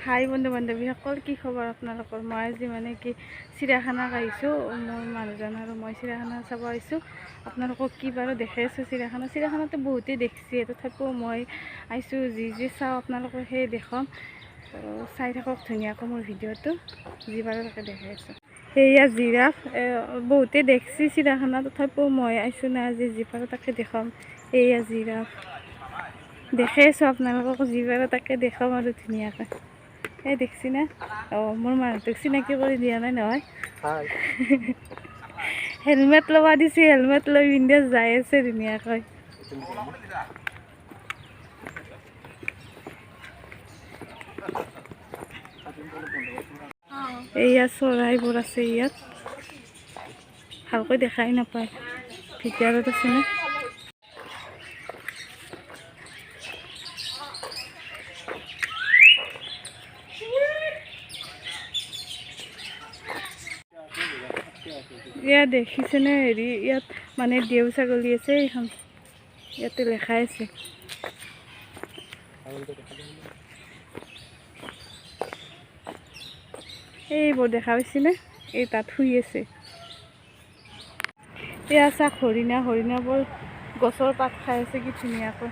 হাই বন্ধু বান্ধৱীসকল, কি খবৰ আপোনালোকৰ? মই আজি মানে কি চিৰিয়াখানাত আহিছোঁ। মোৰ মানুহজন আৰু মই চিৰিয়াখানা চাব আহিছোঁ। আপোনালোকক কি বাৰু দেখাই আছোঁ চিৰিয়াখানা। চিৰিয়াখানাতো বহুতেই দেখিছে, তথাপিও মই আহিছোঁ, যি যি চাওঁ আপোনালোকক সেই দেখুৱাম। চাই থাকক ধুনীয়াকৈ মোৰ ভিডিঅ'টো, যি বাৰু তাকে দেখাই আছোঁ। সেয়া জিৰাফ, বহুতেই দেখিছে চিৰিয়াখানা, তথাপিও মই আহিছোঁ না আজি, যি পাৰোঁ তাকে দেখুৱাম। এয়া জিৰাফ দেখাই আছোঁ আপোনালোকক, যি পাৰোঁ তাকে দেখুৱাম আৰু ধুনীয়াকৈ। এই দেখছি না, অঁ মোৰ মানুহটোক চিনাকি কৰি দিয়া নাই নহয়। হেলমেট ল'ব দিছে, হেলমেট লৈ পিন্ধে যাই আছে ধুনীয়াকৈ। এইয়া চৰাইবোৰ আছে ইয়াত, ভালকৈ দেখাই নাপায়, ভিতৰত আছে না। ইয়াত দেখিছেনে হেৰি, ইয়াত মানে দেউ ছাগলী আছে, এইখন ইয়াতে লেখাই আছে। এইবোৰ দেখা পাইছেনে, এই তাত শুই আছে। এয়া চাওক হৰিণা, হৰিণাবোৰ গছৰ পাত খাই আছে কি ধুনীয়াকৈ,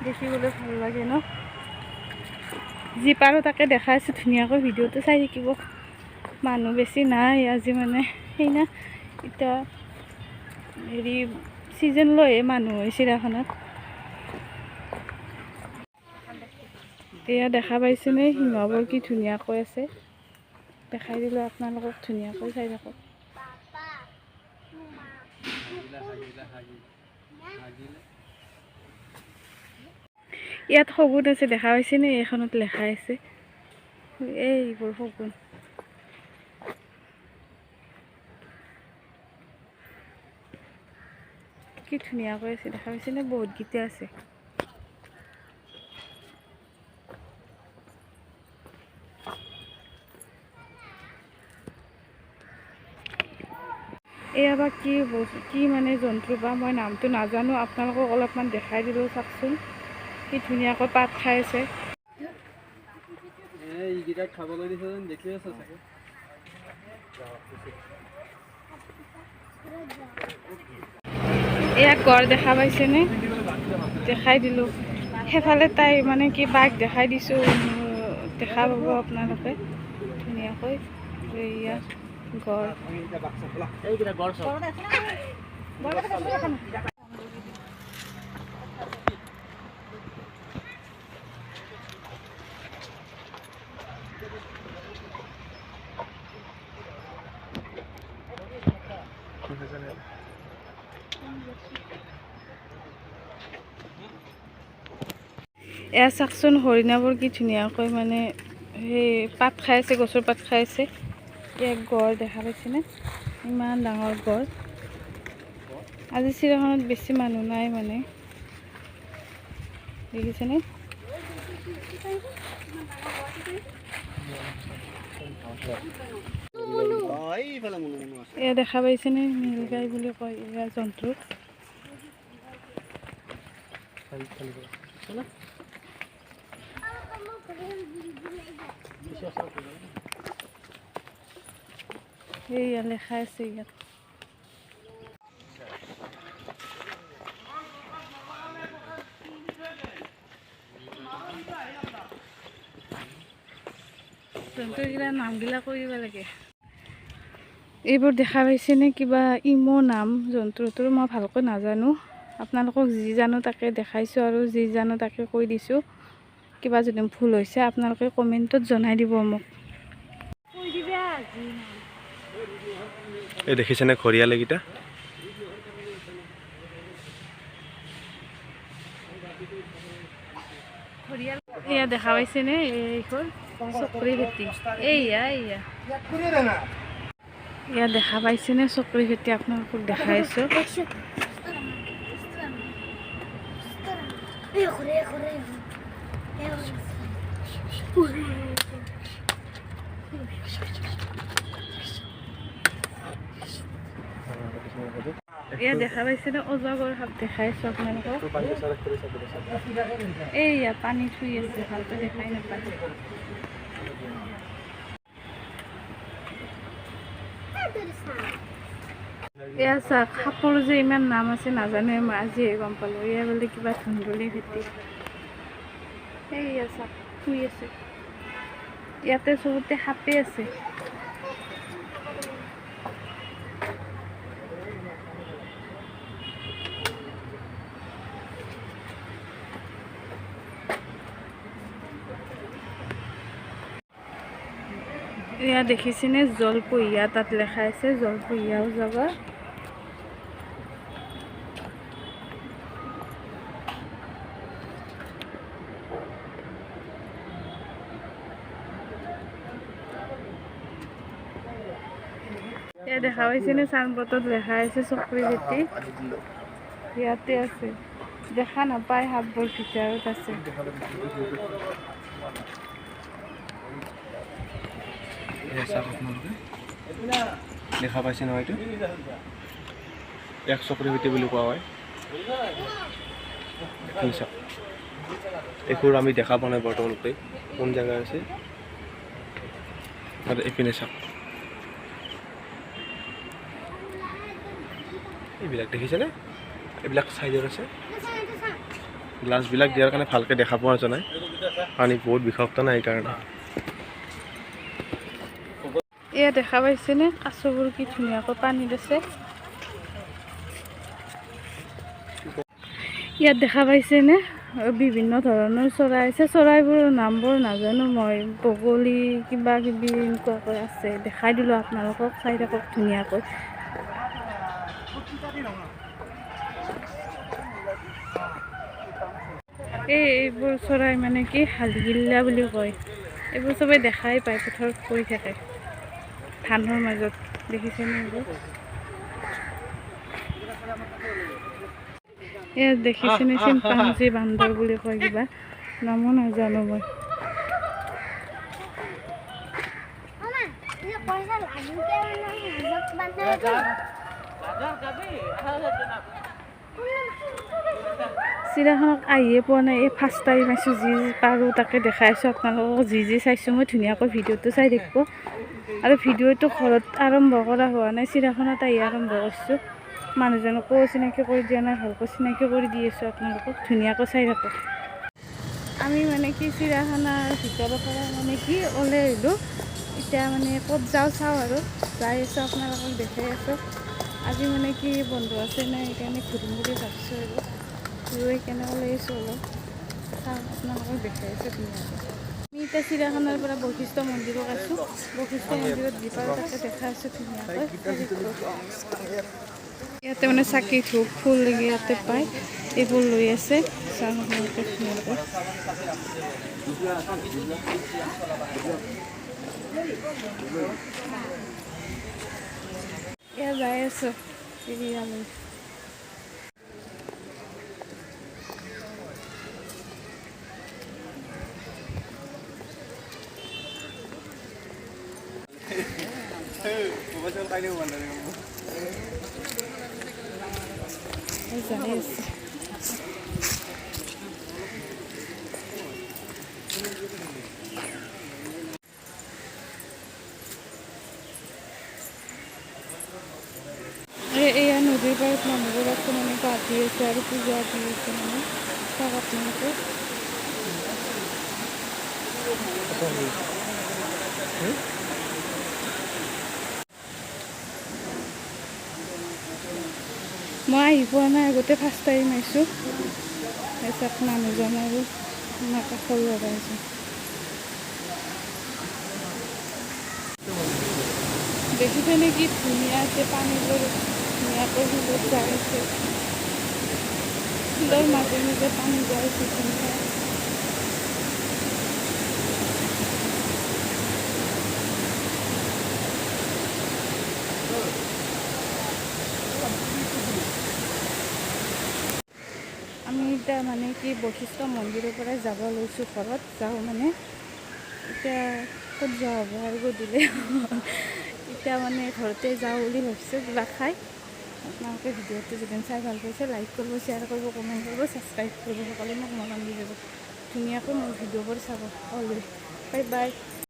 দেখিবলৈ ভাল লাগে ন। যি পাৰোঁ তাকে দেখাই আছোঁ ধুনীয়াকৈ, ভিডিঅ'টো চাই থাকিব। মানুহ বেছি নাই আজি, মানে সেইনা এতিয়া হেৰি ছিজন লৈহে মানুহ হয় চিৰিয়াখানাত। এয়া দেখা পাইছেনে সিংহবোৰ কি ধুনীয়াকৈ আছে, দেখাই দিলোঁ আপোনালোকক, ধুনীয়াকৈ চাই থাকক। ইয়াত শগুন আছে, দেখা পাইছেনে, এইখনত লেখা আছে এইবোৰ শগুন। কি ধুনীয়াকৈ আছে, দেখা পাইছেনে, বহুতকেইটা আছে। এয়া বা কি বস্তু, কি মানে জন্তু বা মই নামটো নাজানো, আপোনালোকক অলপমান দেখাই দিলোঁ। চাওকচোন কি ধুনীয়াকৈ পাত খাই আছে। এয়া গড় দেখা পাইছেনে, দেখাই দিলোঁ। সেইফালে তাই মানে কি বাঘ দেখাই দিছোঁ, দেখা পাব আপোনালোকে ধুনীয়াকৈ। এয়া গড়, এয়া চাওকচোন হৰিণাবোৰ কি ধুনীয়াকৈ মানে সেই পাত খাই আছে, গছৰ পাত খাই আছে। এয়া গড় দেখা পাইছেনে, ইমান ডাঙৰ গড়। আজি চিৰিয়াখানাত বেছি মানুহ নাই মানে, দেখিছেনে। এয়া দেখা পাইছেনে, নীলগাই বুলি কয় এয়া জন্তু। এইয়া লেখা আছে ইয়াত। জন্তুগিলা নামগিলা কৈ দিব লাগে। এইবোৰ দেখা পাইছেনে, কিবা ইমো নাম জন্তুটোৰ, মই ভালকৈ নাজানো। আপোনালোকক যি জানো তাকে দেখাইছোঁ আৰু যি জানো তাকে কৈ দিছোঁ। কিবা যদি ভুল হৈছে আপোনালোকে কমেণ্টত জনাই দিব মোক। এই দেখিছেনে ঘৰিয়াল এইকেইটা, এয়া দেখা পাইছেনে, এইখন চকৰি ভেটি। এইয়া এইয়া এয়া দেখা পাইছেনে চকৰি ভেটি, আপোনালোকক দেখাইছোঁ। এয়া দেখা পাইছেনে অজগৰ সাপ দেখাইছোঁ আপোনালোকক। এইয়া পানী চুই আছে, ভালকৈ দেখাই নাপায়। এয়া চাওক, সাপৰ যে ইমান নাম আছে নাজানোৱে মই, আজিহে গম পালোঁ। এয়া বোলে কিবা ধুন্দুলি খেতি। এইয়া চাওক শুই আছে। ইয়াতে চবতে সাপে আছে। এয়া দেখিছেনে জলপহীয়া, তাত লেখা আছে জলপহীয়াও যাব। এয়া দেখা পাইছেনে চাইনবোৰ্ডত লেখা আছে চকৰি খেতি, ইয়াতে আছে। দেখা নাপায়, সাপবোৰ ভিতৰত আছে। চাওক আপোনালোকে দেখা পাইছে নহয়, এইটো এক চকৰি খেতি বুলি কোৱা হয়। এইখিনি চাওক, এইবোৰ আমি দেখা পোৱা নাই বৰ্তমানলৈ কোন জেগা আছে। আৰু এইপিনে চাওক, এইবিলাক দেখিছেনে? এইবিলাক চাইডত আছে। গ্লাছবিলাক দিয়াৰ কাৰণে ভালকৈ দেখা পোৱা যোৱা নাই। পানী বহুত বিষাক্ত নাই সেইকাৰণে। এয়া দেখা পাইছেনে কাছবোৰ কি ধুনীয়াকৈ পানীত আছে। ইয়াত দেখা পাইছেনে বিভিন্ন ধৰণৰ চৰাই আছে। চৰাইবোৰৰ নামবোৰ নাজানো মই, বগলী কিবা কিবি এনেকুৱাকৈ আছে। দেখাই দিলোঁ আপোনালোকক, চাই থাকক ধুনীয়াকৈ। এইবোৰ চৰাই মানে কি হালগিল্লা বুলি কয়। এইবোৰ চবেই দেখাই পায়, পথাৰত পৰি থাকে ধানৰ মাজত। দেখিছেনে এইবোৰ? এয়া দেখিছেনে চিম্পাঞ্জী বান্দৰ বুলি কয়, কিবা নামো নাজানো মই। চিৰিয়াখানাত আহিয়ে পোৱা নাই, এই ফাৰ্ষ্ট টাইম আহিছোঁ। যি পাৰোঁ তাকে দেখাই আছোঁ আপোনালোকক, যি যি চাইছোঁ মই ধুনীয়াকৈ ভিডিঅ'টো চাই থাকিব। আৰু ভিডিঅ'টো ঘৰত আৰম্ভ কৰা হোৱা নাই, চিৰিয়াখানাত আহি আৰম্ভ কৰিছোঁ। মানুহজনকো চিনাকি কৰি দিয়া নাই, ভালকৈ চিনাকি কৰি দি আছোঁ আপোনালোকক, ধুনীয়াকৈ চাই থাকক। আমি মানে কি চিৰিয়াখানাৰ ভিতৰৰ পৰা মানে কি ওলাই আহিলোঁ। এতিয়া মানে ক'ত যাওঁ চাওঁ আৰু, যাই আছোঁ আপোনালোকক দেখাই আছোঁ। আজি মানে কি বন্ধ আছে নাই, সেইকাৰণে ঘূৰিম বুলি ভাবিছোঁ আৰু সেইকাৰণে ওলাই আহিছোঁ অলপ। চাওঁ আপোনালোকক দেখাই আছোঁ ধুনীয়াকৈ। আমি এতিয়া চিৰিয়াখানাৰ পৰা বশিষ্ঠ মন্দিৰত আছোঁ। বশিষ্ঠ মন্দিৰত যি পাৰোঁ তাকে দেখাই আছোঁ ধুনীয়াকৈ। ইয়াতে মানে চাকি ধূপ ফুল ইয়াতে পায়, এইবোৰ লৈ আছে। চাওঁ আপোনালোকে ধুনীয়াকৈ। এয়া যাই আছোঁ চিৰিয়ালৈ। যাই আছোঁ। এয়া নদীৰ পাৰত মানুহবোৰ আছে, মানে গা ধুই আছে আৰু পূজা দি আছে। মানে চাওক আপোনালোকে। মই আহি পোৱা নাই আগতে, ফাৰ্ষ্ট টাইম আহিছোঁ। তাৰপিছত মানুহজন আৰু আমাৰ কাষৰ ল'ৰা এজন। দেখিছেনে কি ধুনীয়া আছে পানীবোৰ, ধুনীয়াকৈ শিলত যাই আছে। শিলৰ মাজে মাজে পানী যাই আছে ধুনীয়া। আমি এতিয়া মানে কি বশিষ্ঠ মন্দিৰৰ পৰাই যাব লৈছোঁ ঘৰত। যাওঁ মানে এতিয়া ক'ত যোৱা হ'ব আৰু গধূলি। এতিয়া মানে ঘৰতে যাওঁ বুলি ভাবিছোঁ কিবা খাই। আপোনালোকে ভিডিঅ'টো যদি চাই ভাল পাইছে, লাইক কৰিব, শ্বেয়াৰ কৰিব, কমেণ্ট কৰিব, ছাবস্ক্ৰাইব কৰিব। সকলোৱে মোক মৰম দি যাব। ধুনীয়াকৈ মোৰ ভিডিঅ'বোৰ চাব। Always bye bye.